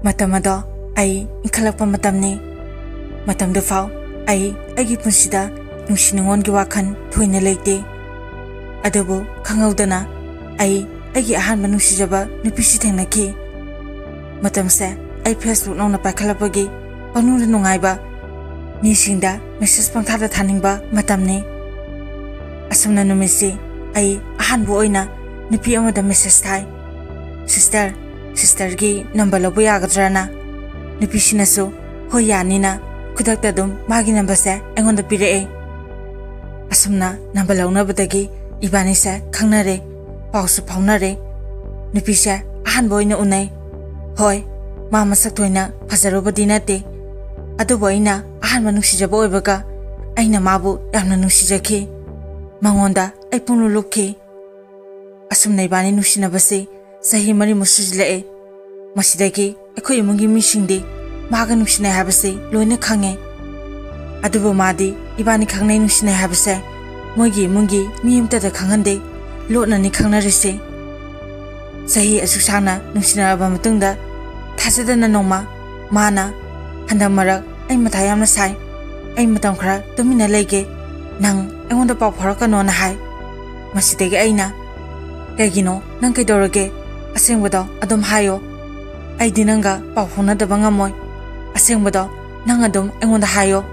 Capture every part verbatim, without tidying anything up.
ꯃꯇꯝ ꯑꯗꯣ ꯑꯩ ꯏꯟꯈꯠꯂꯛꯄ ꯃꯇꯝꯅꯤ꯫ ꯃꯇꯝꯗꯨꯐꯥꯎ ꯑꯩ ꯑꯩꯒꯤ ꯄꯨꯟꯁꯤꯗ ꯅꯨꯡꯁꯤ ꯅꯨꯡꯉꯣꯟꯒꯤ ꯋꯥꯈꯜ ꯊꯣꯏꯅ ꯂꯩꯇꯦ꯫ ꯑꯗꯨꯕꯨ ꯈꯪꯍꯧꯗꯅ ꯑꯩ ꯑꯩꯒꯤ ꯑꯍꯥꯟꯕ ꯅꯨꯡꯁꯤꯖꯕ ꯅꯨꯄꯤꯁꯤ ꯊꯦꯡꯅꯈꯤ꯫ ꯃꯇꯝꯁꯦ ꯑꯩ Facebook ꯅꯧꯅ ꯄꯥꯏꯈꯠꯂꯛꯄꯒꯤ ꯄꯪꯅꯨꯡꯗ ꯅꯨꯡꯉꯥꯏꯕ, ꯃꯤꯁꯤꯡꯗ message ꯄꯪꯊꯥꯗ ꯊꯥꯅꯤꯡꯕ ꯃꯇꯝꯅꯤ꯫ ꯑꯁꯨꯝꯅ ꯅꯨꯃꯤꯠꯁꯤ ꯑꯩ ꯑꯍꯥꯟꯕ ꯑꯣꯏꯅ ꯅꯨꯄꯤ ꯑꯃꯗ message ꯊꯥꯏ, "Sister, sisterꯒꯤ number ꯂꯧꯕ ꯌꯥꯒꯗ꯭ꯔꯅ?" ꯅꯨꯄꯤꯁꯤꯅꯁꯨ "ꯍꯣꯏ, ꯌꯥꯅꯤꯅ" ꯈꯨꯗꯛꯇ ꯑꯗꯨꯝ ꯃꯥꯒꯤ numberꯁꯦ ꯑꯩꯉꯣꯟꯗ ꯄꯤꯔꯛꯑꯦ꯫ ꯑꯁꯨꯝꯅ number ꯂꯧꯅꯕꯗꯒꯤ ꯏꯕꯥꯅꯤꯁꯦ ꯈꯪꯅꯔꯦ, ꯄꯥꯎꯁꯨ ꯐꯥꯎꯅꯔꯦ꯫ ꯅꯨꯄꯤꯁꯦ ꯑꯍꯥꯟꯕ ꯑꯣꯏꯅ ꯎꯅꯩ꯫ ꯍꯣꯏ, ꯃꯥ ꯃꯁꯛ ꯊꯣꯏꯅ ꯐꯖꯔꯨꯕꯗꯤ ꯅꯠꯇꯦ, ꯑꯗꯨꯕꯨ ꯑꯩꯅ ꯑꯍꯥꯟꯕ ꯅꯨꯡꯁꯤꯖꯕ ꯑꯣꯏꯕꯒ ꯑꯩꯅ ꯃꯥꯕꯨ ꯌꯥꯝꯅ ꯅꯨꯡꯁꯤꯖꯈꯤ꯫ ꯃꯉꯣꯟꯗ ꯑꯩ ꯄꯨꯡꯂꯨꯞ ꯂꯨꯞꯈꯤ꯫ ꯑꯁꯨꯝꯅ ꯏꯕꯥꯅꯤ ꯅꯨꯡꯁꯤꯅꯕꯁꯤ ꯆꯍꯤ ꯃꯔꯤꯃꯨꯛ ꯁꯨꯖꯤꯜꯂꯛꯑꯦ꯫ ꯃꯁꯤꯗꯒꯤ ꯑꯩꯈꯣꯏ ꯏꯃꯨꯡꯒꯤ ꯃꯤꯁꯤꯡꯗꯤ ꯃꯥꯒ ꯅꯨꯡꯁꯤꯅꯩ ꯍꯥꯏꯕꯁꯤ ꯂꯣꯏꯅ ꯈꯪꯉꯦ꯫ ꯑꯗꯨꯕꯨ ꯃꯥꯗꯤ ꯏꯕꯥꯅꯤ ꯈꯪꯅꯩ ꯅꯨꯡꯁꯤꯅꯩ ꯍꯥꯏꯕꯁꯦ ꯃꯣꯏꯒꯤ ꯏꯃꯨꯡꯒꯤ ꯃꯤ ꯑꯃꯠꯇꯗ ꯈꯪꯍꯟꯗꯦ, ꯂꯣꯠꯅꯅꯤ ꯈꯪꯅꯔꯤꯁꯦ꯫ ꯆꯍꯤ ꯑꯁꯨꯛ ꯁꯥꯡꯅ ꯅꯨꯡꯁꯤꯅꯔꯕ ꯃꯇꯨꯡꯗ ꯊꯥꯖꯗꯅ ꯅꯣꯡꯃ ꯃꯥꯅ, "ꯍꯟꯗꯛ ꯃꯔꯛ ꯑꯩ ꯃꯊꯥ ꯌꯥꯝꯅ ꯁꯥꯏ, ꯑꯩ ꯃꯇꯝ ꯈꯔ ꯇꯨꯃꯤꯟꯅ ꯂꯩꯒꯦ, ꯅꯪ ꯑꯩꯉꯣꯟꯗ ꯄꯥꯎ ꯐꯥꯎꯔꯛꯀꯅꯣꯅ" ꯍꯥꯏ꯫ ꯃꯁꯤꯗꯒꯤ ꯑꯩꯅ, "ꯀꯩꯒꯤꯅꯣ? ꯅꯪ ꯀꯩꯗꯧꯔꯒꯦ? ꯑꯁꯦꯡꯕꯗꯣ ꯑꯗꯨꯝ ꯍꯥꯏꯌꯣ꯫ ꯑꯩꯗꯤ ꯅꯪꯒ ꯄꯥꯎ ꯐꯥꯎꯅꯗꯕ ꯉꯝꯃꯣꯏ꯫ ꯑꯁꯦꯡꯕꯗꯣ ꯅꯪ ꯑꯗꯨꯝ ꯑꯩꯉꯣꯟꯗ ꯍꯥꯏꯌꯣ꯫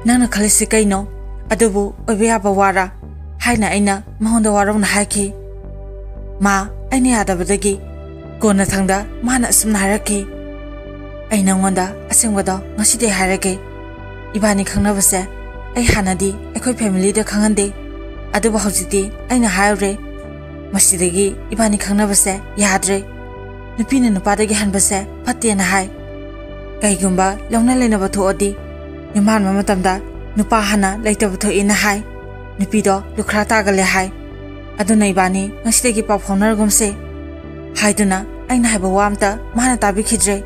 ꯅꯪꯅ ꯈꯜꯂꯤꯁꯤ ꯀꯩꯅꯣ? ꯑꯗꯨꯕꯨ ꯑꯣꯏꯕ ꯌꯥꯕ ꯋꯥꯔꯥ?" ꯍꯥꯏꯅ ꯑꯩꯅ ꯃꯉꯣꯟꯗ ꯋꯥꯔꯧꯅ ꯍꯥꯏꯈꯤ꯫ ꯃꯥ ꯑꯩꯅ ꯌꯥꯗꯕꯗꯒꯤ ꯀꯣꯟꯅꯊꯪꯗ ꯃꯥꯅ ꯑꯁꯨꯝꯅ ꯍꯥꯏꯔꯛꯈꯤ, "ꯑꯩ ꯅꯪꯉꯣꯟꯗ ꯑꯁꯦꯡꯕꯗꯣ ꯉꯁꯤꯗꯤ ꯍꯥꯏꯔꯒꯦ꯫ ꯏꯕꯥꯅꯤ ꯈꯪꯅꯕꯁꯦ ꯑꯩ ꯍꯥꯟꯅꯗꯤ ꯑꯩꯈꯣꯏ familyꯗ ꯈꯪꯍꯟꯗꯦ, ꯑꯗꯨꯕꯨ ꯍꯧꯖꯤꯛꯇꯤ ꯑꯩꯅ ꯍꯥꯏꯔꯨꯔꯦ꯫ ꯃꯁꯤꯗꯒꯤ ꯏꯕꯥꯅꯤ ꯈꯪꯅꯕꯁꯦ ꯌꯥꯗ꯭ꯔꯦ꯫ ꯅꯨꯄꯤꯅ ꯅꯨꯄꯥꯗꯒꯤ ꯍꯟꯕꯁꯦ ꯐꯠꯇꯦꯅ ꯍꯥꯏ꯫ ꯀꯩꯒꯨꯝꯕ ꯂꯧꯅ ꯂꯩꯅꯕ ꯊꯣꯛꯑꯗꯤ ꯌꯨꯝꯍꯥꯟꯕ ꯃꯇꯝꯗ ꯅꯨꯄꯥ ꯍꯥꯟꯅ ꯂꯩꯇꯕ ꯊꯣꯛꯏꯅ ꯍꯥꯏ꯫ ꯅꯨꯄꯤꯗꯣ ꯂꯨꯈ꯭ꯔꯥ ꯇꯥꯒꯜꯂꯦ ꯍꯥꯏ꯫ ꯑꯗꯨꯅ ꯏꯕꯥꯅꯤ ꯉꯁꯤꯗꯒꯤ ꯄꯥꯎ ꯐꯥꯎꯅꯔꯒꯨꯝꯁꯦ" ꯍꯥꯏꯗꯨꯅ ꯑꯩꯅ ꯍꯥꯏꯕ ꯋꯥ ꯑꯝꯇ ꯃꯥꯅ ꯇꯥꯕꯤꯈꯤꯗ꯭ꯔꯦ꯫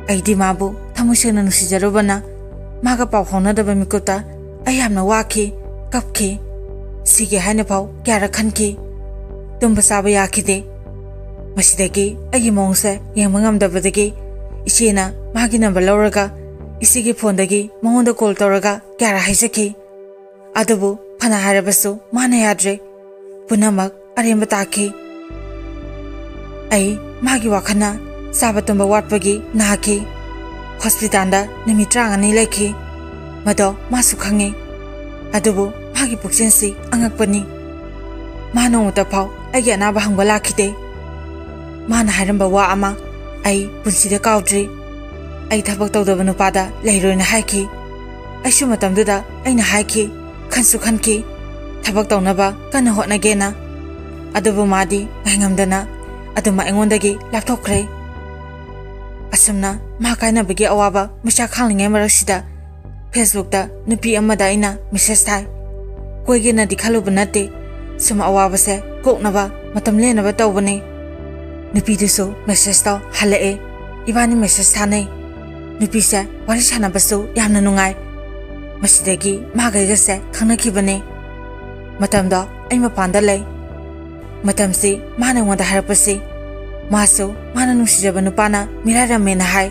ꯑꯩꯗꯤ ꯃꯥꯕꯨ ꯊꯃꯣꯏ ꯁꯦꯡꯅ ꯅꯨꯡꯁꯤꯖꯔꯨꯕꯅ ꯃꯥꯒ ꯄꯥꯎ ꯐꯥꯎꯅꯗꯕ ꯃꯤꯀꯨꯞꯇ ꯑꯩ ꯌꯥꯝꯅ ꯋꯥꯈꯤ, ꯀꯞꯈꯤ꯫ ꯁꯤꯒꯦ ꯍꯥꯏꯅ ꯐꯥꯎ ꯀꯌꯥꯔꯛ ꯈꯟꯈꯤ꯫ ꯇꯨꯝꯕ ꯆꯥꯕ ꯌꯥꯈꯤꯗꯦ꯫ ꯃꯁꯤꯗꯒꯤ ꯑꯩꯒꯤ ꯃꯑꯣꯡꯁꯦ ꯌꯦꯡꯕ ꯉꯝꯗꯕꯗꯒꯤ ꯏꯆꯦꯅ ꯃꯥꯒꯤ ꯅꯝꯕꯔ ꯂꯧꯔꯒ ꯏꯆꯦꯒꯤ ꯐꯣꯟꯗꯒꯤ ꯃꯉꯣꯟꯗ ꯀꯣꯜ ꯇꯧꯔꯒ ꯀꯌꯥꯔꯛ ꯍꯥꯏꯖꯈꯤ꯫ ꯑꯗꯨꯕꯨ ꯐꯅ ꯍꯥꯏꯔꯕꯁꯨ ꯃꯥꯅ ꯌꯥꯗ꯭ꯔꯦ꯫ ꯄꯨꯝꯅꯃꯛ ꯑꯔꯦꯝꯕ ꯇꯥꯈꯤ꯫ ꯑꯩ ꯃꯥꯒꯤ ꯋꯥꯈꯜꯅ ꯆꯥꯕ ꯇꯨꯝꯕ ꯋꯥꯠꯄꯒꯤ ꯅꯥꯈꯤ꯫ ꯍꯣꯁꯄꯤꯇꯥꯜꯗ ꯅꯨꯃꯤꯠ ꯇꯔꯥꯃꯉꯥꯅꯤ ꯂꯩꯈꯤ꯫ ꯃꯗꯣ ꯃꯥꯁꯨ ꯈꯪꯉꯤ꯫ ꯑꯗꯨꯕꯨ ꯃꯥꯒꯤ ꯄꯨꯛꯆꯦꯜꯁꯤ ꯑꯉꯛꯄꯅꯤ꯫ ꯃꯥ ꯅꯣꯡꯃꯇ ꯐꯥꯎ ꯑꯩꯒꯤ ꯑꯅꯥꯕ ꯍꯪꯕ ꯂꯥꯛꯈꯤꯗꯦ꯫ ꯃꯥꯅ ꯍꯥꯏꯔꯝꯕ ꯋꯥ ꯑꯃ ꯑꯩ ꯄꯨꯟꯁꯤꯗ ꯀꯥꯎꯗ꯭ꯔꯤ꯫ ꯑꯩ ꯊꯕꯛ ꯇꯧꯗꯕ ꯅꯨꯄꯥꯗ ꯂꯩꯔꯣꯏꯅ ꯍꯥꯏꯈꯤ꯫ ꯑꯩꯁꯨ ꯃꯇꯝꯗꯨꯗ ꯑꯩꯅ ꯍꯥꯏꯈꯤ, ꯈꯟꯁꯨ ꯈꯟꯈꯤ, ꯊꯕꯛ ꯇꯧꯅꯕ ꯀꯟꯅ ꯍꯣꯠꯅꯒꯦꯅ꯫ ꯑꯗꯨꯕꯨ ꯃꯥꯗꯤ ꯉꯥꯏꯉꯝꯗꯅ ꯑꯗꯨꯝ ꯑꯩꯉꯣꯟꯗꯒꯤ ꯂꯥꯞꯊꯣꯛꯈ꯭ꯔꯦ꯫ ꯑꯁꯨꯝꯅ ꯃꯥ ꯀꯥꯏꯅꯕꯒꯤ ꯑꯋꯥꯕ ꯃꯩꯁꯥ ꯈꯥꯡꯂꯤꯉꯩ ꯃꯔꯛꯁꯤꯗ Facebookꯇ ꯅꯨꯄꯤ ꯑꯃꯗ ꯑꯩꯅ ꯃꯦꯁꯦꯖ ꯊꯥꯏ꯫ ꯀꯣꯏꯒꯦꯅꯗꯤ ꯈꯜꯂꯨꯕ ꯅꯠꯇꯦ, ꯁꯨꯝ ꯑꯋꯥꯕꯁꯦ ꯀꯣꯛꯅꯕ ꯃꯇꯝ ꯂꯦꯟꯅꯕ ꯇꯧꯕꯅꯤ꯫ ꯅꯨꯄꯤꯗꯨꯁꯨ ꯃꯦꯁꯦꯖꯇꯣ ꯍꯜꯂꯛꯑꯦ꯫ ꯏꯕꯥꯅꯤ ꯃꯦꯁꯦꯖ ꯊꯥꯅꯩ꯫ ꯅꯨꯄꯤꯁꯦ ꯋꯥꯔꯤ ꯁꯥꯟꯅꯕꯁꯨ ꯌꯥꯝꯅ ꯅꯨꯡꯉꯥꯏ꯫ ꯃꯁꯤꯗꯒꯤ ꯃꯥꯒ ꯑꯩꯒꯁꯦ ꯈꯪꯅꯈꯤꯕꯅꯤ꯫ ꯃꯇꯝꯗꯣ ꯑꯩ ꯃꯄꯥꯟꯗ ꯂꯩ꯫ ꯃꯇꯝꯁꯤ ꯃꯥꯅ ꯑꯩꯉꯣꯟꯗ ꯍꯥꯏꯔꯛꯄꯁꯤ, ꯃꯥꯁꯨ ꯃꯥꯅ ꯅꯨꯡꯁꯤꯖꯕ ꯅꯨꯄꯥꯅ ꯃꯤꯔꯥꯏꯔꯝꯃꯦꯅ ꯍꯥꯏ꯫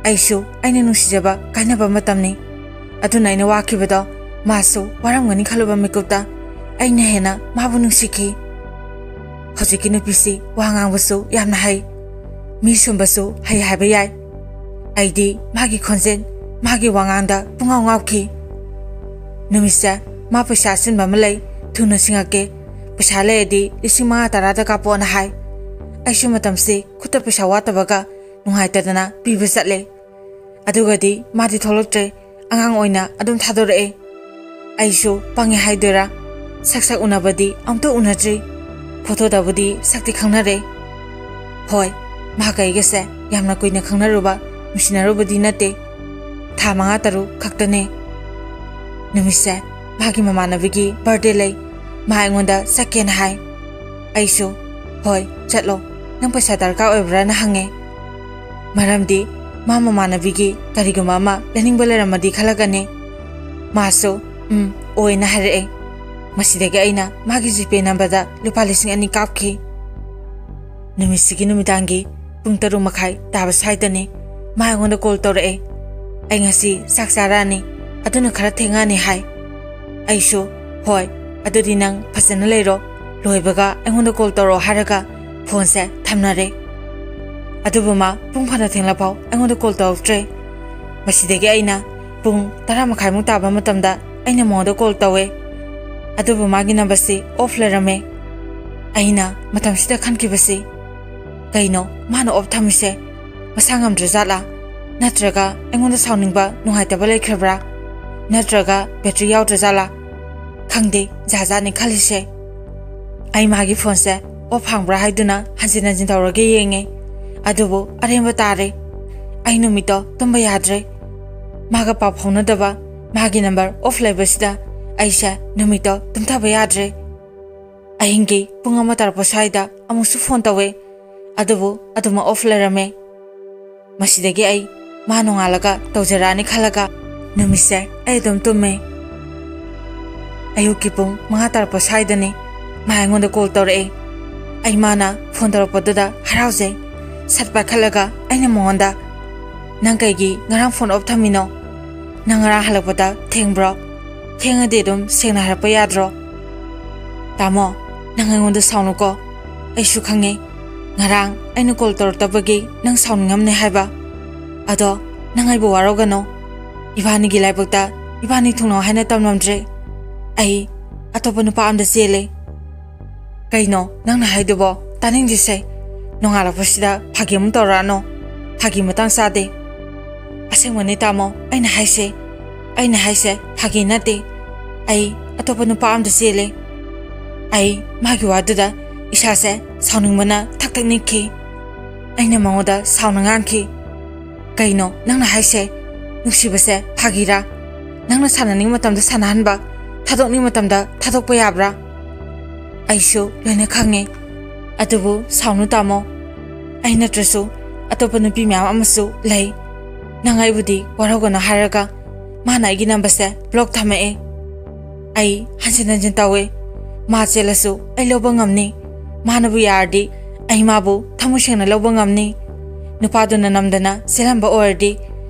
ꯑꯩꯁꯨ ꯑꯩꯅ ꯅꯨꯡꯁꯤꯖꯕ ꯀꯥꯏꯅꯕ ꯃꯇꯝꯅꯤ꯫ ꯑꯗꯨꯅ ꯑꯩꯅ ꯋꯥꯈꯤꯕꯗꯣ ꯃꯥꯁꯨ ꯋꯥꯔꯝꯒꯅꯤ ꯈꯜꯂꯨꯕ ꯃꯤꯀꯨꯞꯇ ꯑꯩꯅ ꯍꯦꯟꯅ ꯃꯥꯕꯨ ꯅꯨꯡꯁꯤꯈꯤ꯫ ꯍꯧꯖꯤꯛꯀꯤ ꯅꯨꯄꯤꯁꯤ ꯋꯥ ꯉꯥꯡꯕꯁꯨ ꯌꯥꯝꯅ ꯍꯩ, ꯃꯤ ꯁꯨꯝꯕꯁꯨ ꯍꯩ ꯍꯥꯏꯕ ꯌꯥꯏ꯫ ꯑꯩꯗꯤ ꯃꯥꯒꯤ ꯈꯣꯟꯖꯦꯜ, ꯃꯥꯒꯤ ꯋꯥꯉꯥꯡꯗ ꯄꯨꯡꯉꯥꯎ ꯉꯥꯎꯈꯤ꯫ ꯅꯨꯃꯤꯠꯁꯦ ꯃꯥ ꯄꯩꯁꯥ ꯑꯆꯤꯟꯕ ꯑꯃ ꯂꯩ, ꯊꯨꯅ ꯁꯤꯡꯉꯛꯀꯦ, ꯄꯩꯁꯥ ꯂꯩꯔꯗꯤ ꯂꯤꯁꯤꯡ ꯃꯉꯥ ꯇꯔꯥꯗ ꯀꯥꯞꯄꯣꯅ ꯍꯥꯏ꯫ ꯑꯩꯁꯨ ꯃꯇꯝꯁꯤ ꯈꯨꯠꯇ ꯄꯩꯁꯥ ꯋꯥꯠꯇꯕꯒ ꯅꯨꯡꯉꯥꯏꯇꯗꯅ ꯄꯤꯕ ꯆꯠꯂꯦ꯫ ꯑꯗꯨꯒꯗꯤ ꯃꯥꯗꯤ ꯊꯣꯛꯂꯛꯇ꯭ꯔꯦ, ꯑꯉꯥꯡ ꯑꯣꯏꯅ ꯑꯗꯨꯝ ꯊꯥꯗꯣꯔꯛꯑꯦ꯫ ꯑꯩꯁꯨ ꯄꯪꯉꯦ ꯍꯥꯏꯗꯣꯏꯔꯥ, ꯁꯛ ꯁꯛ ꯎꯅꯕꯗꯤ ꯑꯃꯨꯛꯇ ꯎꯅꯗ꯭ꯔꯤ꯫ ꯐꯣꯇꯣꯗꯕꯨꯗꯤ ꯁꯛꯇꯤ ꯈꯪꯅꯔꯦ꯫ ꯍꯣꯏ, ꯃꯍꯥꯛ ꯑꯩꯒꯁꯦ ꯌꯥꯝꯅ ꯀꯨꯏꯅ ꯈꯪꯅꯔꯨꯕ, ꯅꯨꯡꯁꯤꯅꯔꯨꯕꯗꯤ ꯅꯠꯇꯦ꯫ ꯊꯥ ꯃꯉꯥ ꯇꯔꯨꯛ ꯈꯛꯇꯅꯦ꯫ ꯅꯨꯃꯤꯠꯁꯦ ꯃꯥꯒꯤ ꯃꯃꯥꯟꯅꯕꯤꯒꯤ ꯕꯥꯔꯗꯦ ꯂꯩ, ꯃꯥ ꯑꯩꯉꯣꯟꯗ ꯆꯠꯀꯦꯅ ꯍꯥꯏ꯫ ꯑꯩꯁꯨ, "ꯍꯣꯏ, ꯆꯠꯂꯣ, ꯅꯪ ꯄꯩꯁꯥ ꯗꯔꯀꯥꯔ ꯑꯣꯏꯕ꯭ꯔꯥꯅ?" ꯍꯪꯉꯦ꯫ ꯃꯔꯝꯗꯤ ꯃꯥ ꯃꯃꯥꯟꯅꯕꯤꯒꯤ ꯀꯔꯤꯒꯨꯝꯕ ꯑꯃ ꯂꯩꯅꯤꯡꯕ ꯂꯩꯔꯝꯃꯗꯤ ꯈꯜꯂꯛꯀꯅꯤ꯫ ꯃꯥꯁꯨ "ꯎꯝ, ꯑꯣꯏꯅ" ꯍꯥꯏꯔꯛꯑꯦ꯫ ꯃꯁꯤꯗꯒꯤ ꯑꯩꯅ ꯃꯥꯒꯤ ꯖꯤꯄꯦ ꯅꯝꯕꯔꯗ ꯂꯨꯄꯥ ꯂꯤꯁꯤꯡ ꯑꯅꯤ ꯀꯥꯞꯈꯤ꯫ ꯅꯨꯃꯤꯠꯁꯤꯒꯤ ꯅꯨꯃꯤꯗꯥꯡꯒꯤ ꯄꯨꯡ ꯇꯔꯨꯛ ꯃꯈꯥꯏ ꯇꯥꯕ ꯁ꯭ꯋꯥꯏꯗꯅꯤ꯫ ꯃꯥ ꯑꯩꯉꯣꯟꯗ ꯀꯣꯜ ꯇꯧꯔꯛꯑꯦ꯫ "ꯑꯩ ꯉꯁꯤ ꯆꯥꯛ ꯆꯥꯔꯛꯑꯅꯤ, ꯑꯗꯨꯅ ꯈꯔ ꯊꯦꯡꯉꯛꯑꯅꯤ" ꯍꯥꯏ꯫ ꯑꯩꯁꯨ, "ꯍꯣꯏ, ꯑꯗꯨꯗꯤ ꯅꯪ ꯐꯖꯅ ꯂꯩꯔꯣ, ꯂꯣꯏꯕꯒ ꯑꯩꯉꯣꯟꯗ ꯀꯣꯜ ꯇꯧꯔꯛꯑꯣ" ꯍꯥꯏꯔꯒ ꯐꯣꯟꯁꯦ ꯊꯝꯅꯔꯦ꯫ ꯑꯗꯨꯕꯨ ꯃꯥ ꯄꯨꯡ ꯐꯅ ꯊꯦꯡꯂꯐꯥꯎ ꯑꯩꯉꯣꯟꯗ ꯀꯣꯜ ꯇꯧꯔꯛꯇ꯭ꯔꯦ꯫ ꯃꯁꯤꯗꯒꯤ ꯑꯩꯅ ꯄꯨꯡ ꯇꯔꯥ ꯃꯈꯥꯏꯃꯨꯛ ꯇꯥꯕ ꯃꯇꯝꯗ ꯑꯩꯅ ꯃꯉꯣꯟꯗ ꯀꯣꯜ ꯇꯧꯋꯦ꯫ ꯑꯗꯨꯕꯨ ꯃꯥꯒꯤ ꯅꯝꯕꯔꯁꯤ ꯑꯣꯐ ꯂꯩꯔꯝꯃꯦ꯫ ꯑꯩꯅ ꯃꯇꯝꯁꯤꯗ ꯈꯟꯈꯤꯕꯁꯤ, "ꯀꯩꯅꯣ ꯃꯥꯅ ꯑꯣꯐ ꯊꯝꯃꯤꯁꯦ? ꯃꯁꯥ ꯉꯝꯗ꯭ꯔꯖꯥꯠꯂꯥ? ꯅꯠꯇ꯭ꯔꯒ ꯑꯩꯉꯣꯟꯗ ꯁꯥꯎꯅꯤꯡꯕ, ꯅꯨꯡꯉꯥꯏꯇꯕ ꯂꯩꯈ꯭ꯔꯕ꯭ꯔꯥ? ꯅꯠꯇ꯭ꯔꯒ ꯕꯦꯇ꯭ꯔꯤ ꯌꯥꯎꯗ꯭ꯔꯖꯥꯠꯂꯥ? ꯈꯪꯗꯦ, ꯖꯥꯠ ꯖꯥꯠꯅꯤ ꯈꯜꯂꯤꯁꯦ"꯫ ꯑꯩ ꯃꯥꯒꯤ ꯐꯣꯟꯁꯦ ꯑꯣꯐ ꯍꯥꯡꯕ꯭ꯔꯥ ꯍꯥꯏꯗꯨꯅ ꯍꯟꯖꯤꯟ ꯍꯟꯖꯤꯟ ꯇꯧꯔꯒ ꯌꯦꯡꯉꯦ꯫ ꯑꯗꯨꯕꯨ ꯑꯔꯦꯝꯕ ꯇꯥꯔꯦ꯫ ꯑꯩ ꯅꯨꯃꯤꯠꯇꯣ ꯇꯨꯝꯕ ꯌꯥꯗ꯭ꯔꯦ꯫ ꯃꯥꯒ ꯄꯥꯎ ꯐꯥꯎꯅꯗꯕ, ꯃꯥꯒꯤ ꯅꯝꯕꯔ ꯑꯣꯐ ꯂꯩꯕꯁꯤꯗ ꯑꯩꯁꯦ ꯅꯨꯃꯤꯠꯇꯣ ꯇꯨꯝꯊꯕ ꯌꯥꯗ꯭ꯔꯦ꯫ ꯑꯍꯤꯡꯒꯤ ꯄꯨꯡ ꯑꯃ ꯇꯥꯔꯛꯄ ꯁ꯭ꯋꯥꯏꯗ ꯑꯃꯨꯛꯁꯨ ꯐꯣꯟ ꯇꯧꯋꯦ, ꯑꯗꯨꯕꯨ ꯑꯗꯨꯃꯛ ꯑꯣꯐ ꯂꯩꯔꯝꯃꯦ꯫ ꯃꯁꯤꯗꯒꯤ ꯑꯩ ꯃꯥ ꯅꯣꯡꯉꯥꯜꯂꯒ ꯇꯧꯖꯔꯛꯑꯅꯤ ꯈꯜꯂꯒ ꯅꯨꯃꯤꯠꯁꯦ ꯑꯩ ꯑꯗꯨꯝ ꯇꯨꯝꯃꯦ꯫ ꯑꯌꯨꯛꯀꯤ ꯄꯨꯡ ꯃꯉꯥ ꯇꯥꯔꯛꯄ ꯁ꯭ꯋꯥꯏꯗꯅꯤ ꯃꯥ ꯑꯩꯉꯣꯟꯗ ꯀꯣꯜ ꯇꯧꯔꯛꯑꯦ꯫ ꯑꯩ ꯃꯥꯅ ꯐꯣꯟ ꯇꯧꯔꯛꯄꯗꯨꯗ ꯍꯔꯥꯎꯖꯩ꯫ ꯁꯠ ꯄꯥꯏꯈꯠꯂꯒ ꯑꯩꯅ ꯃꯉꯣꯟꯗ, "ꯅꯪ ꯀꯩꯒꯤ ꯉꯔꯥꯡ ꯐꯣꯟ ꯑꯣꯐ ꯊꯝꯃꯤꯅꯣ? ꯅꯪ ꯉꯔꯥꯡ ꯍꯜꯂꯛꯄꯗ ꯊꯦꯡꯕ꯭ꯔꯣ? ꯊꯦꯡꯉꯗꯤ ꯑꯗꯨꯝ ꯁꯦꯡꯅ ꯍꯥꯏꯔꯛꯄ ꯌꯥꯗ꯭ꯔꯣ?" "ꯇꯥꯃꯣ, ꯅꯪ ꯑꯩꯉꯣꯟꯗ ꯁꯥꯎꯅꯨꯀꯣ꯫ ꯑꯩꯁꯨ ꯈꯪꯉꯦ, ꯉꯔꯥꯡ ꯑꯩꯅ ꯀꯣꯜ ꯇꯧꯔꯛꯇꯕꯒꯤ ꯅꯪ ꯁꯥꯎꯅꯤꯡꯉꯝꯅꯦ ꯍꯥꯏꯕ꯫ ꯑꯗꯣ ꯅꯪ ꯑꯩꯕꯨ ꯋꯥꯔꯧꯒꯅꯣ꯫ ꯏꯕꯥꯅꯤꯒꯤ ꯂꯥꯏꯕꯛꯇ ꯏꯕꯥꯅꯤ ꯊꯨꯡꯅꯧ ꯍꯥꯏꯅ ꯇꯝꯂꯝꯗ꯭ꯔꯦ꯫ ꯑꯩ ꯑꯇꯣꯞꯄ ꯅꯨꯄꯥ ꯑꯝꯗ ꯆꯦꯜꯂꯦ"꯫ "ꯀꯩꯅꯣ ꯅꯪꯅ ꯍꯥꯏꯗꯨꯕꯣ? ꯇꯥꯅꯤꯡꯗ꯭ꯔꯤꯁꯦ꯫ ꯅꯣꯡꯉꯥꯜꯂꯛꯄꯁꯤꯗ ꯐꯥꯒꯤ ꯑꯃꯨꯛ ꯇꯧꯔꯛꯑꯅꯣ꯫ ꯐꯥꯒꯤ ꯃꯇꯥꯡ ꯆꯥꯗꯦ"꯫ "ꯑꯁꯦꯡꯕꯅꯤ ꯇꯥꯃꯣ, ꯑꯩꯅ ꯍꯥꯏꯁꯦ꯫ ꯑꯩꯅ ꯍꯥꯏꯁꯦ ꯐꯥꯒꯤ ꯅꯠꯇꯦ꯫ ꯑꯩ ꯑꯇꯣꯞꯄ ꯅꯨꯄꯥ ꯑꯝꯗ ꯆꯦꯜꯂꯦ"꯫ ꯑꯩ ꯃꯥꯒꯤ ꯋꯥꯗꯨꯗ ꯏꯁꯥꯁꯦ ꯁꯥꯎꯅꯤꯡꯕꯅ ꯊꯛ ꯊꯛ ꯅꯤꯛꯈꯤ꯫ ꯑꯩꯅ ꯃꯉꯣꯟꯗ ꯁꯥꯎꯅ ꯉꯥꯡꯈꯤ, "ꯀꯩꯅꯣ ꯅꯪꯅ ꯍꯥꯏꯁꯦ? ꯅꯨꯡꯁꯤꯕꯁꯦ ꯐꯥꯒꯤꯔꯥ? ꯅꯪꯅ ꯁꯥꯟꯅꯅꯤꯡꯕ ꯃꯇꯝꯗ ꯁꯥꯟꯅꯍꯟꯕ, ꯊꯥꯗꯣꯛꯅꯤꯡꯕ ꯃꯇꯝꯗ ꯊꯥꯗꯣꯛꯄ ꯌꯥꯕ꯭ꯔꯥ?" "ꯑꯩꯁꯨ ꯂꯣꯏꯅ ꯈꯪꯉꯦ, ꯑꯗꯨꯕꯨ ꯁꯥꯎꯅꯨ ꯇꯥꯃꯣ꯫ ꯑꯩ ꯅꯠꯇ꯭ꯔꯁꯨ ꯑꯇꯣꯞꯄ ꯅꯨꯄꯤ ꯃꯌꯥꯝ ꯑꯃꯁꯨ ꯂꯩ꯫ ꯅꯪ ꯑꯩꯕꯨꯗꯤ ꯋꯥꯔꯧꯒꯅꯨ ꯍꯥꯏꯔꯒ ꯃꯥꯅ ꯑꯩꯒꯤ ꯅꯝꯕꯔꯁꯦ ꯕ꯭ꯂꯣꯛ ꯊꯝꯃꯛꯑꯦ꯫ ꯑꯩ ꯍꯟꯖꯤꯟ ꯍꯟꯖꯤꯟ ꯇꯧꯋꯦ꯫ ꯃꯥ ꯆꯦꯜꯂꯁꯨ ꯑꯩ ꯂꯧꯕ ꯉꯝꯅꯤ꯫ ꯃꯥꯅꯕꯨ ꯌꯥꯔꯗꯤ ꯑꯩ ꯃꯥꯕꯨ ꯊꯃꯣꯏ ꯁꯦꯡꯅ ꯂꯧꯕ ꯉꯝꯅꯤ꯫ ꯅꯨꯄꯥꯗꯨꯅ ꯅꯝꯗꯅ ꯆꯦꯜꯂꯝꯕ ꯑꯣꯏꯔꯗꯤ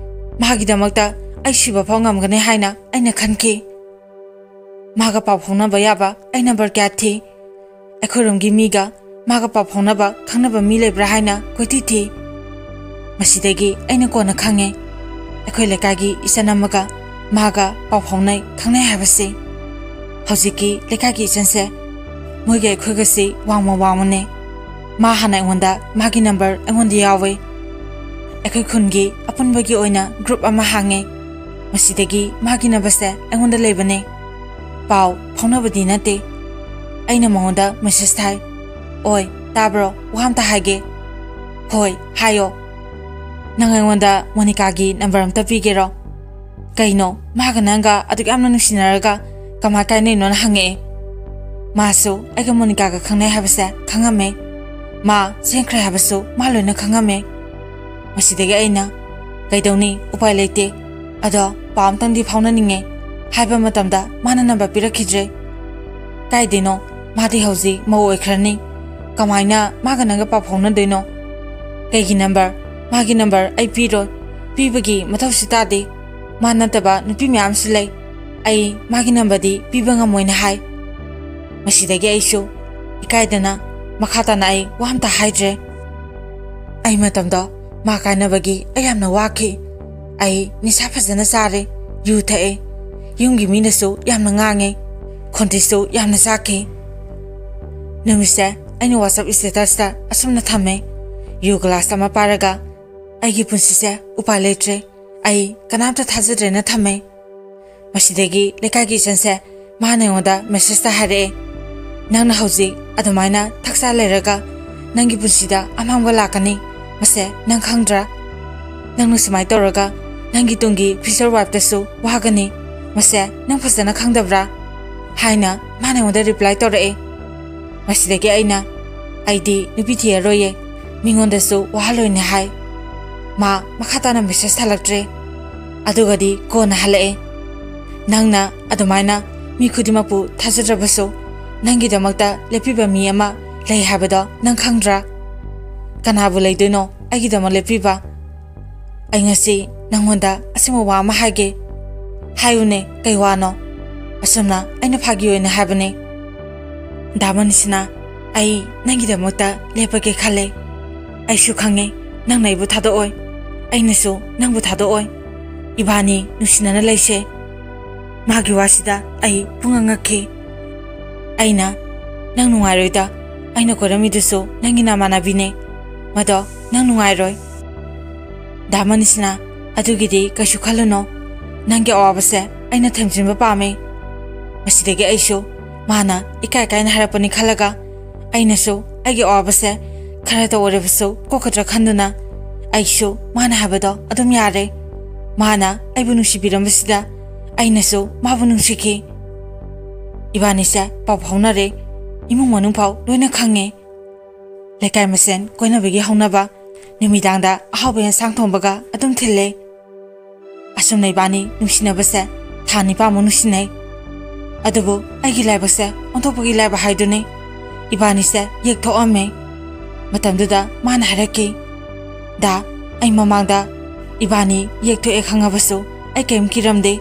ꯃꯥꯒꯤꯗꯃꯛꯇ ꯑꯩ ꯁꯤꯕ ꯐꯥꯎ ꯉꯝꯒꯅꯤ ꯍꯥꯏꯅ ꯑꯩꯅ ꯈꯟꯈꯤ꯫ ꯃꯥꯒ ꯄꯥꯎ ꯐꯥꯎꯅꯕ ꯌꯥꯕ ꯑꯩ ꯅꯝꯕꯔ ꯀꯌꯥ ꯊꯤ꯫ ꯑꯩꯈꯣꯏꯔꯣꯝꯒꯤ ꯃꯤꯒ ꯃꯥꯒ ꯄꯥꯎ ꯐꯥꯎꯅꯕ ꯈꯪꯅꯕ ꯃꯤ ꯂꯩꯕ꯭ꯔꯥ ꯍꯥꯏꯅ ꯀꯣꯏꯊꯤ ꯊꯤ꯫ ꯃꯁꯤꯗꯒꯤ ꯑꯩꯅ ꯀꯣꯟꯅ ꯈꯪꯉꯦ, ꯑꯩꯈꯣꯏ ꯂꯩꯀꯥꯏꯒꯤ ꯏꯆꯟ ꯑꯃꯒ ꯃꯥꯒ ꯄꯥꯎ ꯐꯥꯎꯅꯩ ꯈꯪꯅꯩ ꯍꯥꯏꯕꯁꯤ꯫ ꯍꯧꯖꯤꯛꯀꯤ ꯂꯩꯀꯥꯏꯒꯤ ꯏꯆꯟꯁꯦ ꯃꯣꯏꯒ ꯑꯩꯈꯣꯏꯒꯁꯤ ꯋꯥꯡꯃ ꯋꯥꯡꯃꯅꯦ꯫ ꯃꯥ ꯍꯥꯟꯅ ꯑꯩꯉꯣꯟꯗ ꯃꯥꯒꯤ ꯅꯝꯕꯔ ꯑꯩꯉꯣꯟꯗ ꯌꯥꯎꯋꯦ꯫ ꯑꯩꯈꯣꯏ ꯈꯨꯟꯒꯤ ꯑꯄꯨꯟꯕꯒꯤ ꯑꯣꯏꯅ ꯒ꯭ꯔꯨꯞ ꯑꯃ ꯍꯥꯡꯉꯦ꯫ ꯃꯁꯤꯗꯒꯤ ꯃꯥꯒꯤ ꯅꯝꯕꯔꯁꯦ ꯑꯩꯉꯣꯟꯗ ꯂꯩꯕꯅꯦ꯫ ꯄꯥꯎ ꯐꯥꯎꯅꯕꯗꯤ ꯅꯠꯇꯦ꯫ ꯑꯩꯅ ꯃꯉꯣꯟꯗ ꯃꯦꯁꯦꯖ ꯊꯥꯏ, "ꯑꯣꯏ, ꯇꯥꯕ꯭ꯔꯣ? ꯋꯥ ꯑꯝꯇ ꯍꯥꯏꯒꯦ꯫" "ꯍꯣꯏ, ꯍꯥꯏꯌꯣ꯫" "ꯅꯪ ꯑꯩꯉꯣꯟꯗ ꯃꯣꯅꯤꯀꯥꯒꯤ ꯅꯝꯕꯔ ꯑꯝꯇ ꯄꯤꯒꯦꯔꯣ?" "ꯀꯩꯅꯣ, ꯃꯥꯒ ꯅꯪꯒ ꯑꯗꯨꯛ ꯌꯥꯝꯅ ꯅꯨꯡꯁꯤꯅꯔꯒ ꯀꯃꯥꯏ ꯀꯥꯏꯅꯩꯅꯣꯅ?" ꯍꯪꯉꯛꯑꯦ꯫ "ꯃꯥꯁꯨ ꯑꯩꯒ ꯃꯣꯅꯤꯀꯥꯒ ꯈꯪꯅꯩ ꯍꯥꯏꯕꯁꯦ ꯈꯪꯉꯝꯃꯦ꯫ ꯃꯥ ꯆꯦꯟꯈ꯭ꯔꯦ ꯍꯥꯏꯕꯁꯨ ꯃꯥ ꯂꯣꯏꯅ ꯈꯪꯉꯝꯃꯦ꯫" ꯃꯁꯤꯗꯒꯤ ꯑꯩꯅ, "ꯀꯩꯗꯧꯅꯤ, ꯎꯄꯥꯏ ꯂꯩꯇꯦ꯫ ꯑꯗꯣ ꯄꯥꯎ ꯑꯝꯇꯪꯗꯤ ꯐꯥꯎꯅꯅꯤꯡꯉꯦ" ꯍꯥꯏꯕ ꯃꯇꯝꯗ ꯃꯥꯅ ꯅꯝꯕꯔ ꯄꯤꯔꯛꯈꯤꯗ꯭ꯔꯦ꯫ "ꯀꯥꯏꯗꯩꯅꯣ? ꯃꯥꯗꯤ ꯍꯧꯖꯤꯛ ꯃꯧ ꯑꯣꯏꯈ꯭ꯔꯅꯤ꯫ ꯀꯃꯥꯏꯅ ꯃꯥꯒ ꯅꯪꯒ ꯄꯥꯎ ꯐꯥꯎꯅꯗꯣꯏꯅꯣ?" "ꯀꯩꯒꯤ ꯅꯝꯕꯔ? ꯃꯥꯒꯤ ꯅꯝꯕꯔ ꯑꯩ ꯄꯤꯔꯣꯏ꯫ ꯄꯤꯕꯒꯤ ꯃꯊꯧꯁꯨ ꯇꯥꯗꯦ꯫ ꯃꯥ ꯅꯠꯇꯕ ꯅꯨꯄꯤ ꯃꯌꯥꯝꯁꯨ ꯂꯩ꯫ ꯑꯩ ꯃꯥꯒꯤ ꯅꯝꯕꯔꯗꯤ ꯄꯤꯕ ꯉꯝꯃꯣꯏꯅ" ꯍꯥꯏ꯫ ꯃꯁꯤꯗꯒꯤ ꯑꯩꯁꯨ ꯏꯀꯥꯏꯗꯅ ꯃꯈꯥ ꯇꯥꯅ ꯑꯩ ꯋꯥ ꯑꯝꯇ ꯍꯥꯏꯗ꯭ꯔꯦ꯫ ꯑꯩ ꯃꯇꯝꯗꯣ ꯃꯥ ꯀꯥꯏꯅꯕꯒꯤ ꯑꯩ ꯌꯥꯝꯅ ꯋꯥꯈꯤ꯫ ꯑꯩ ꯅꯤꯁꯥ ꯐꯖꯅ ꯆꯥꯔꯦ, ꯌꯨ ꯊꯛꯑꯦ꯫ ꯌꯨꯝꯒꯤ ꯃꯤꯅꯁꯨ ꯌꯥꯝꯅ ꯉꯥꯡꯉꯦ꯫ ꯈꯣꯟꯊꯤꯁꯨ ꯌꯥꯝꯅ ꯆꯥꯈꯤ꯫ ꯅꯨꯃꯤꯠꯁꯦ ꯑꯩꯅ WhatsApp statusꯇ ꯑꯁꯨꯝꯅ ꯊꯝꯃꯦ, "ꯌꯨ ꯒ꯭ꯂꯥꯁ ꯑꯃ ꯄꯥꯏꯔꯒ ꯑꯩꯒꯤ ꯄꯨꯟꯁꯤꯁꯦ ꯎꯄꯥꯏ ꯂꯩꯇ꯭ꯔꯦ, ꯑꯩ ꯀꯅꯥꯝꯇ ꯊꯥꯖꯗ꯭ꯔꯦꯅ" ꯊꯝꯃꯦ꯫ ꯃꯁꯤꯗꯒꯤ ꯂꯩꯀꯥꯏꯒꯤ ꯏꯆꯟꯁꯦ ꯃꯥꯅ ꯑꯩꯉꯣꯟꯗ ꯃꯦꯁꯦꯖꯇ ꯍꯥꯏꯔꯛꯑꯦ, "ꯅꯪꯅ ꯍꯧꯖꯤꯛ ꯑꯗꯨꯃꯥꯏꯅ ꯊꯛꯆꯥ ꯂꯩꯔꯒ ꯅꯪꯒꯤ ꯄꯨꯟꯁꯤꯗ ꯑꯃꯥꯡꯕ ꯂꯥꯛꯀꯅꯤ꯫ ꯃꯁꯦ ꯅꯪ ꯈꯪꯗ꯭ꯔꯥ? ꯅꯪꯅ ꯁꯨꯃꯥꯏꯅ ꯇꯧꯔꯒ ꯅꯪꯒꯤ ꯇꯨꯡꯒꯤ future wifeꯇꯁꯨ ꯋꯥꯒꯅꯤ꯫ ꯃꯁꯦ ꯅꯪ ꯐꯖꯅ ꯈꯪꯗꯕ꯭ꯔꯥ?" ꯍꯥꯏꯅ ꯃꯥꯅ ꯑꯩꯉꯣꯟꯗ reply ꯇꯧꯔꯛꯑꯦ꯫ ꯃꯁꯤꯗꯒꯤ ꯑꯩꯅ, "ꯑꯩꯗꯤ ꯅꯨꯄꯤ ꯊꯤꯔꯔꯣꯏꯌꯦ, ꯃꯤꯉꯣꯟꯗꯁꯨ ꯋꯥꯍꯜꯂꯣꯏꯅꯦ" ꯍꯥꯏ꯫ ꯃꯥ ꯃꯈꯥ ꯇꯥꯅ ꯃꯦꯁꯦꯖ ꯍꯜꯂꯛꯇ꯭ꯔꯦ꯫ ꯑꯗꯨꯒꯗꯤ ꯀꯣꯟꯅ ꯍꯜꯂꯛꯑꯦ꯫ "ꯅꯪꯅ ꯑꯗꯨꯃꯥꯏꯅ ꯃꯤ ꯈꯨꯗꯤꯡꯃꯛꯄꯨ ꯊꯥꯖꯗ꯭ꯔꯕꯁꯨ, ꯅꯪꯒꯤꯗꯃꯛꯇ ꯂꯦꯞꯄꯤꯕ ꯃꯤ ꯑꯃ ꯂꯩ ꯍꯥꯏꯕꯗꯣ ꯅꯪ ꯈꯪꯗ꯭ꯔꯥ? ꯀꯅꯥꯕꯨ ꯂꯩꯗꯣꯏꯅꯣ ꯑꯩꯒꯤꯗꯃꯛ ꯂꯦꯞꯄꯤꯕ? ꯑꯩ ꯉꯁꯤ ꯅꯪꯉꯣꯟꯗ ꯑꯁꯦꯡꯕ ꯋꯥ ꯑꯃ ꯍꯥꯏꯒꯦ꯫ ꯍꯥꯏꯌꯨꯅꯦ, ꯀꯩ ꯋꯥꯅꯣ? ꯑꯁꯨꯝꯅ ꯑꯩꯅ ꯐꯥꯒꯤ ꯑꯣꯏꯅ ꯍꯥꯏꯕꯅꯦ꯫ ꯗꯥ ꯃꯅꯤꯁꯅꯥ, ꯑꯩ ꯅꯪꯒꯤꯗꯃꯛꯇ ꯂꯦꯞꯄꯒꯦ ꯈꯜꯂꯦ꯫ ꯑꯩꯁꯨ ꯈꯪꯉꯦ ꯅꯪꯅ ꯑꯩꯕꯨ ꯊꯥꯗꯣꯛꯑꯣꯏ, ꯑꯩꯅꯁꯨ ꯅꯪꯕꯨ ꯊꯥꯗꯣꯛꯑꯣꯏ꯫ ꯏꯕꯥꯅꯤ ꯅꯨꯡꯁꯤꯅꯅ ꯂꯩꯁꯦ꯫ ꯃꯥꯒꯤ ꯋꯥꯁꯤꯗ ꯑꯩ ꯄꯨꯡꯉꯛ ꯉꯛꯈꯤ꯫ ꯑꯩꯅ, "ꯅꯪ ꯅꯨꯡꯉꯥꯏꯔꯣꯏꯗ, ꯑꯩꯅ ꯀꯣꯏꯔꯝꯃꯤꯗꯨꯁꯨ ꯅꯪꯒꯤ ꯅꯃꯥꯟꯅꯕꯤꯅꯦ, ꯃꯗꯣ ꯅꯪ ꯅꯨꯡꯉꯥꯏꯔꯣꯏ꯫" ꯗꯥ ꯃꯅꯤꯁꯅꯥ, ꯑꯗꯨꯒꯤꯗꯤ ꯀꯩꯁꯨ ꯈꯜꯂꯨꯅꯣ꯫ ꯅꯪꯒꯤ ꯑꯋꯥꯕꯁꯦ ꯑꯩꯅ ꯊꯦꯝꯖꯤꯟꯕ ꯄꯥꯝꯃꯦ꯫ ꯃꯁꯤꯗꯒꯤ ꯑꯩꯁꯨ ꯃꯥꯅ ꯏꯀꯥꯏ ꯀꯥꯏꯅ ꯍꯥꯏꯔꯛꯄꯅꯤ ꯈꯜꯂꯒ ꯑꯩꯅꯁꯨ ꯑꯩꯒꯤ ꯑꯋꯥꯕꯁꯦ ꯈꯔꯇ ꯑꯣꯏꯔꯕꯁꯨ ꯀꯣꯛꯀꯗ꯭ꯔꯥ ꯈꯟꯗꯨꯅ ꯑꯩꯁꯨ ꯃꯥꯅ ꯍꯥꯏꯕꯗꯣ ꯑꯗꯨꯝ ꯌꯥꯔꯦ꯫ ꯃꯥꯅ ꯑꯩꯕꯨ ꯅꯨꯡꯁꯤꯕꯤꯔꯝꯕꯁꯤꯗ ꯑꯩꯅꯁꯨ ꯃꯥꯕꯨ ꯅꯨꯡꯁꯤꯈꯤ꯫ ꯏꯕꯥꯅꯤꯁꯦ ꯄꯥꯎ ꯐꯥꯎꯅꯔꯦ꯫ ꯏꯃꯨꯡ ꯃꯅꯨꯡ ꯐꯥꯎ ꯂꯣꯏꯅ ꯈꯪꯉꯦ꯫ ꯂꯩꯀꯥꯏ ꯃꯁꯦꯟ ꯀꯣꯏꯅꯕꯒꯤ ꯍꯧꯅꯕ ꯅꯨꯃꯤꯗꯥꯡꯗ ꯑꯍꯥꯎꯕ ꯌꯦꯟꯁꯥꯡ ꯊꯣꯡꯕꯒ ꯑꯗꯨꯝ ꯊꯤꯜꯂꯦ꯫ ꯑꯁꯨꯝꯅ ꯏꯕꯥꯅꯤ ꯅꯨꯡꯁꯤꯅꯕꯁꯦ ꯊꯥ ꯅꯤꯄꯥꯟꯃꯨꯛ ꯅꯨꯡꯁꯤꯅꯩ꯫ ꯑꯗꯨꯕꯨ ꯑꯩꯒꯤ ꯂꯥꯏꯕꯛꯁꯦ ꯑꯣꯟꯊꯣꯛꯄꯒꯤ ꯂꯥꯏꯕꯛ ꯍꯥꯏꯗꯨꯅꯤ꯫ ꯏꯕꯥꯅꯤꯁꯦ ꯌꯦꯛꯊꯣꯛꯑꯝꯃꯦ꯫ ꯃꯇꯝꯗꯨꯗ ꯃꯥꯅ ꯍꯥꯏꯔꯛꯈꯤ, "ꯗꯥ, ꯑꯩ ꯃꯃꯥꯡꯗ ꯏꯕꯥꯅꯤ ꯌꯦꯛꯊꯣꯛꯑꯦ ꯈꯪꯉꯕꯁꯨ ꯑꯩ ꯀꯔꯤꯝ ꯀꯤꯔꯝꯗꯦ꯫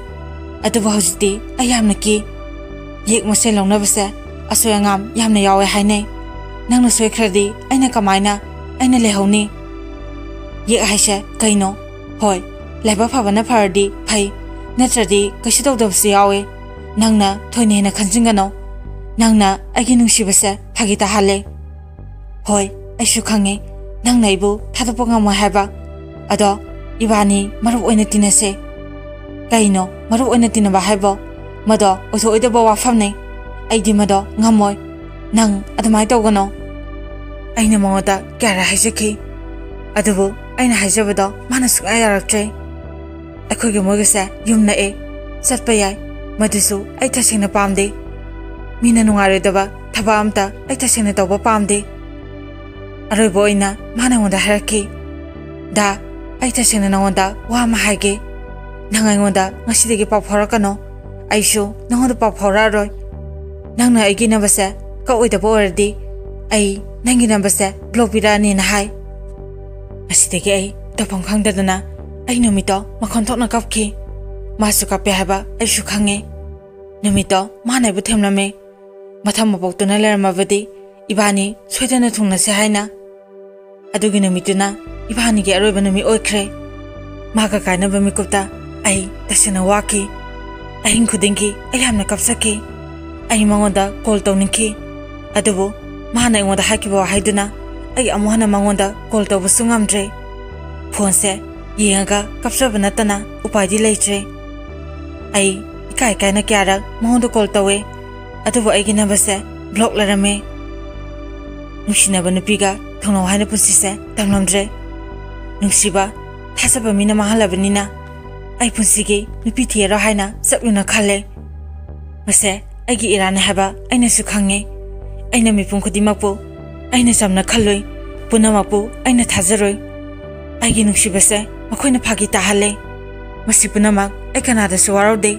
ꯑꯗꯨꯕꯨ ꯍꯧꯖꯤꯛꯇꯤ ꯑꯩ ꯌꯥꯝꯅ ꯀꯤ꯫ ꯌꯦꯛ ꯃꯁꯦꯟ ꯂꯧꯅꯕꯁꯦ ꯑꯁꯣꯏ ꯑꯉꯥꯝ ꯌꯥꯝꯅ ꯌꯥꯎꯋꯦ ꯍꯥꯏꯅꯩ꯫ ꯅꯪꯅ ꯁꯣꯏꯈ꯭ꯔꯗꯤ ꯑꯩꯅ ꯀꯃꯥꯏꯅ ꯑꯩꯅ ꯂꯩꯍꯧꯅꯤ? ꯌꯦꯛ ꯍꯥꯏꯁꯦ ꯀꯩꯅꯣ? ꯍꯣꯏ, ꯂꯥꯏꯕꯛ ꯐꯕꯅ ꯐꯔꯗꯤ ꯐꯩ, ꯅꯠꯇ꯭ꯔꯗꯤ ꯀꯩꯁꯨ ꯇꯧꯗꯕꯁꯨ ꯌꯥꯎꯋꯦ꯫ ꯅꯪꯅ ꯊꯣꯏꯅ ꯍꯦꯟꯅ ꯈꯟꯖꯤꯟꯒꯅꯣ꯫ ꯅꯪꯅ ꯑꯩꯒꯤ ꯅꯨꯡꯁꯤꯕꯁꯦ ꯐꯥꯒꯤ ꯇꯥꯍꯜꯂꯦ꯫ ꯍꯣꯏ, ꯑꯩꯁꯨ ꯈꯪꯉꯦ ꯅꯪꯅ ꯑꯩꯕꯨ ꯊꯥꯗꯣꯛꯄ ꯉꯝꯃꯣꯏ ꯍꯥꯏꯕ꯫ ꯑꯗꯣ ꯏꯕꯥꯅꯤ ꯃꯔꯨꯞ ꯑꯣꯏꯅ ꯇꯤꯟꯅꯁꯦ꯫" "ꯀꯩꯅꯣ ꯃꯔꯨꯞ ꯑꯣꯏꯅ ꯇꯤꯟꯅꯕ ꯍꯥꯏꯕꯣ? ꯃꯗꯣ ꯑꯣꯏꯊꯣꯛꯑꯣꯏꯗꯕ ꯋꯥꯐꯝꯅꯦ꯫ ꯑꯩꯗꯤ ꯃꯗꯣ ꯉꯝꯃꯣꯏ꯫ ꯅꯪ ꯑꯗꯨꯃꯥꯏꯅ ꯇꯧꯒꯅꯣ꯫" ꯑꯩꯅ ꯃꯉꯣꯟꯗ ꯀꯌꯥꯔꯛ ꯍꯥꯏꯖꯈꯤ, ꯑꯗꯨꯕꯨ ꯑꯩꯅ ꯍꯥꯏꯖꯕꯗꯣ ꯃꯥꯅ ꯁꯨꯡꯌꯥ ꯌꯥꯔꯛꯇ꯭ꯔꯦ꯫ "ꯑꯩꯈꯣꯏꯒ ꯃꯣꯏꯒꯁꯦ ꯌꯨꯝ ꯅꯛꯑꯦ, ꯆꯠꯄ ꯌꯥꯏ꯫ ꯃꯗꯨꯁꯨ ꯑꯩ ꯇꯁꯦꯡꯅ ꯄꯥꯝꯗꯦ꯫ ꯃꯤꯅ ꯅꯨꯡꯉꯥꯏꯔꯣꯏꯗꯕ ꯊꯕꯛ ꯑꯝꯇ ꯑꯩ ꯇꯁꯦꯡꯅ ꯇꯧꯕ ꯄꯥꯝꯗꯦ꯫" ꯑꯔꯣꯏꯕ ꯑꯣꯏꯅ ꯃꯥꯅ ꯑꯩꯉꯣꯟꯗ ꯍꯥꯏꯔꯛꯈꯤ, "ꯗꯥ, ꯑꯩ ꯇꯁꯦꯡꯅ ꯅꯉꯣꯟꯗ ꯋꯥ ꯑꯃ ꯍꯥꯏꯒꯦ꯫ ꯅꯪ ꯑꯩꯉꯣꯟꯗ ꯉꯁꯤꯗꯒꯤ ꯄꯥꯎ ꯐꯥꯎꯔꯛꯀꯅꯣ꯫ ꯑꯩꯁꯨ ꯅꯉꯣꯟꯗ ꯄꯥꯎ ꯐꯥꯎꯔꯛꯑꯔꯣꯏ꯫ ꯅꯪꯅ ꯑꯩꯒꯤ ꯅꯕꯁꯦ ꯀꯛꯑꯣꯏꯗꯕ ꯑꯣꯏꯔꯗꯤ ꯑꯩ ꯅꯪꯒꯤ ꯅꯝꯕꯔꯁꯦ ꯕ꯭ꯂꯣꯛ ꯄꯤꯔꯛꯑꯅꯤꯅ ꯍꯥꯏ꯫ ꯑꯁꯤꯗꯒꯤ ꯑꯩ ꯇꯧꯐꯝ ꯈꯪꯗꯗꯅ ꯑꯩ ꯅꯨꯃꯤꯠꯇꯣ ꯃꯈꯣꯟ ꯊꯣꯛꯅ ꯀꯞꯈꯤ꯫ ꯃꯥꯁꯨ ꯀꯞꯄꯦ ꯍꯥꯏꯕ ꯑꯩꯁꯨ ꯈꯪꯉꯦ꯫ ꯅꯨꯃꯤꯠꯇꯣ ꯃꯥꯅ ꯑꯩꯕꯨ ꯊꯦꯝꯂꯝꯃꯦ꯫ ꯃꯊꯪ ꯃꯄꯣꯛꯇꯨꯅ ꯂꯩꯔꯝꯃꯕꯗꯤ ꯏꯕꯥꯅꯤ ꯁꯣꯏꯗꯅ ꯊꯨꯡꯅꯁꯦ ꯍꯥꯏꯅ꯫ ꯑꯗꯨꯒꯤ ꯅꯨꯃꯤꯠꯇꯨꯅ ꯏꯕꯥꯅꯤꯒꯤ ꯑꯔꯣꯏꯕ ꯅꯨꯃꯤꯠ ꯑꯣꯏꯈ꯭ꯔꯦ꯫ ꯃꯥꯒ ꯀꯥꯏꯅꯕ ꯃꯤꯀꯨꯞꯇ ꯑꯩ ꯇꯁꯦꯡꯅ ꯋꯥꯈꯤ꯫ ꯑꯍꯤꯡ ꯈꯨꯗꯤꯡꯒꯤ ꯑꯩ ꯌꯥꯝꯅ ꯀꯞꯆꯈꯤ꯫ ꯑꯩ ꯃꯉꯣꯟꯗ ꯀꯣꯜ ꯇꯧꯅꯤꯡꯈꯤ꯫ ꯑꯗꯨꯕꯨ ꯃꯥꯅ ꯑꯩꯉꯣꯟꯗ ꯍꯥꯏꯈꯤꯕ ꯋꯥꯍꯩꯗꯨꯅ ꯑꯩ ꯑꯃꯨꯛ ꯍꯟꯅ ꯃꯉꯣꯟꯗ ꯀꯣꯜ ꯇꯧꯕꯁꯨ ꯉꯝꯗ꯭ꯔꯦ꯫ ꯐꯣꯟꯁꯦ ꯌꯦꯡꯉꯒ ꯀꯞꯆꯕ ꯅꯠꯇꯅ ꯎꯄꯥꯏꯗꯤ ꯂꯩꯇ꯭ꯔꯦ꯫ ꯑꯩ ꯏꯀꯥꯏ ꯀꯥꯏꯅ ꯀꯌꯥꯔꯛ ꯃꯉꯣꯟꯗ ꯀꯣꯜ ꯇꯧꯋꯦ, ꯑꯗꯨꯕꯨ ꯑꯩꯒꯤ ꯅꯝꯕꯔꯁꯦ ꯕ꯭ꯂꯣꯛ ꯂꯩꯔꯝꯃꯦ꯫ ꯅꯨꯡꯁꯤꯅꯕ ꯅꯨꯄꯤꯒ ꯊꯨꯡꯅꯧ ꯍꯥꯏꯅ ꯄꯨꯟꯁꯤꯁꯦ ꯇꯝꯂꯝꯗ꯭ꯔꯦ꯫ ꯅꯨꯡꯁꯤꯕ ꯊꯥꯖꯕ ꯃꯤꯅ ꯃꯥꯡꯍꯜꯂꯕꯅꯤꯅ ꯑꯩ ꯄꯨꯟꯁꯤꯒꯤ ꯅꯨꯄꯤ ꯊꯤꯔꯔꯣꯏ ꯍꯥꯏꯅ ꯆꯞ ꯌꯨꯡꯅ ꯈꯜꯂꯦ꯫ ꯃꯁꯦ ꯑꯩꯒꯤ ꯏꯔꯥꯟꯅꯤ ꯍꯥꯏꯕ ꯑꯩꯅꯁꯨ ꯈꯪꯉꯦ꯫ ꯑꯩꯅ ꯃꯤꯄꯨꯝ ꯈꯨꯗꯤꯡꯃꯛꯄꯨ ꯑꯩꯅ ꯆꯝꯅ ꯈꯜꯂꯨꯏ, ꯄꯨꯝꯅꯃꯛꯄꯨ ꯑꯩꯅ ꯊꯥꯖꯔꯨꯏ꯫ ꯑꯩꯒꯤ ꯅꯨꯡꯁꯤꯕꯁꯦ ꯃꯈꯣꯏꯅ ꯐꯥꯒꯤ ꯇꯥꯍꯜꯂꯦ꯫ ꯃꯁꯤ ꯄꯨꯝꯅꯃꯛ ꯑꯩ ꯀꯅꯥꯗꯁꯨ ꯋꯥꯔꯧꯗꯦ꯫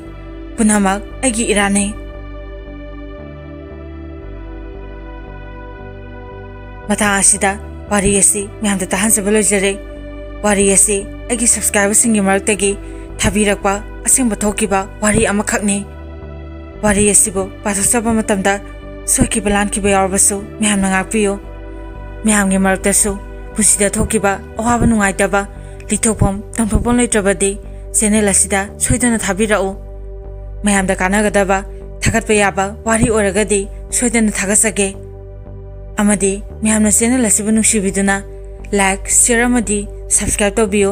ꯄꯨꯝꯅꯃꯛ ꯑꯩꯒꯤ ꯏꯔꯥꯟꯅꯤ꯫ ꯃꯇꯥꯡ ꯑꯁꯤꯗ ꯋꯥꯔꯤ ꯑꯁꯤ ꯃꯌꯥꯝꯗ ꯇꯥꯍꯟꯖꯕ ꯂꯣꯏꯖꯔꯦ꯫ ꯋꯥꯔꯤ ꯑꯁꯤ ꯑꯩꯒꯤ ꯁꯕꯁꯀ꯭ꯔꯥꯏꯕꯔꯁꯤꯡꯒꯤ ꯃꯔꯛꯇꯒꯤ ꯊꯥꯕꯤꯔꯛꯄ ꯑꯁꯦꯡꯕ ꯊꯣꯛꯈꯤꯕ ꯋꯥꯔꯤ ꯑꯃꯈꯛꯅꯤ꯫ ꯋꯥꯔꯤ ꯑꯁꯤꯕꯨ ꯄꯥꯊꯣꯛꯆꯕ ꯃꯇꯝꯗ ꯁꯣꯏꯈꯤꯕ ꯂꯥꯟꯈꯤꯕ ꯌꯥꯎꯔꯕꯁꯨ ꯃꯌꯥꯝꯅ ꯉꯥꯛꯄꯤꯌꯨ꯫ ꯃꯌꯥꯝꯒꯤ ꯃꯔꯛꯇꯁꯨ ꯄꯨꯟꯁꯤꯗ ꯊꯣꯛꯈꯤꯕ ꯑꯋꯥꯕ ꯅꯨꯡꯉꯥꯏꯇꯕ ꯂꯤꯊꯣꯛꯐꯝ ꯇꯝꯊꯣꯛꯐꯝ ꯂꯩꯇ꯭ꯔꯕꯗꯤ ꯆꯦꯅꯦꯜ ꯑꯁꯤꯗ ꯁꯣꯏꯗꯅ ꯊꯥꯕꯤꯔꯛꯎ꯫ ꯃꯌꯥꯝꯗ ꯀꯥꯟꯅꯒꯗꯕ ꯊꯥꯒꯠꯄ ꯌꯥꯕ ꯋꯥꯔꯤ ꯑꯣꯏꯔꯒꯗꯤ ꯁꯣꯏꯗꯅ ꯊꯥꯒꯠꯆꯒꯦ꯫ ꯑꯃꯗꯤ ꯃꯌꯥꯝꯅ ꯆꯦꯅꯦꯜ ꯑꯁꯤꯕꯨ ꯅꯨꯡꯁꯤꯕꯤꯗꯨꯅ ꯂꯥꯏꯛ, ꯁꯤꯌꯔ ꯑꯃꯗꯤ ꯁꯕꯁꯀ꯭ꯔꯥꯏꯕ ꯇꯧꯕꯤꯌꯨ꯫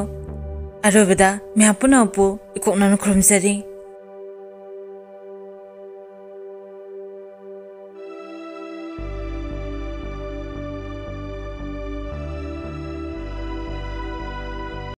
ꯑꯔꯣꯏꯕꯗ ꯃꯌꯥꯝ ꯄꯨꯝꯅꯃꯛꯄꯨ ꯏꯀꯣꯛꯅꯅ ꯈꯨꯔꯨꯝꯖꯔꯤ꯫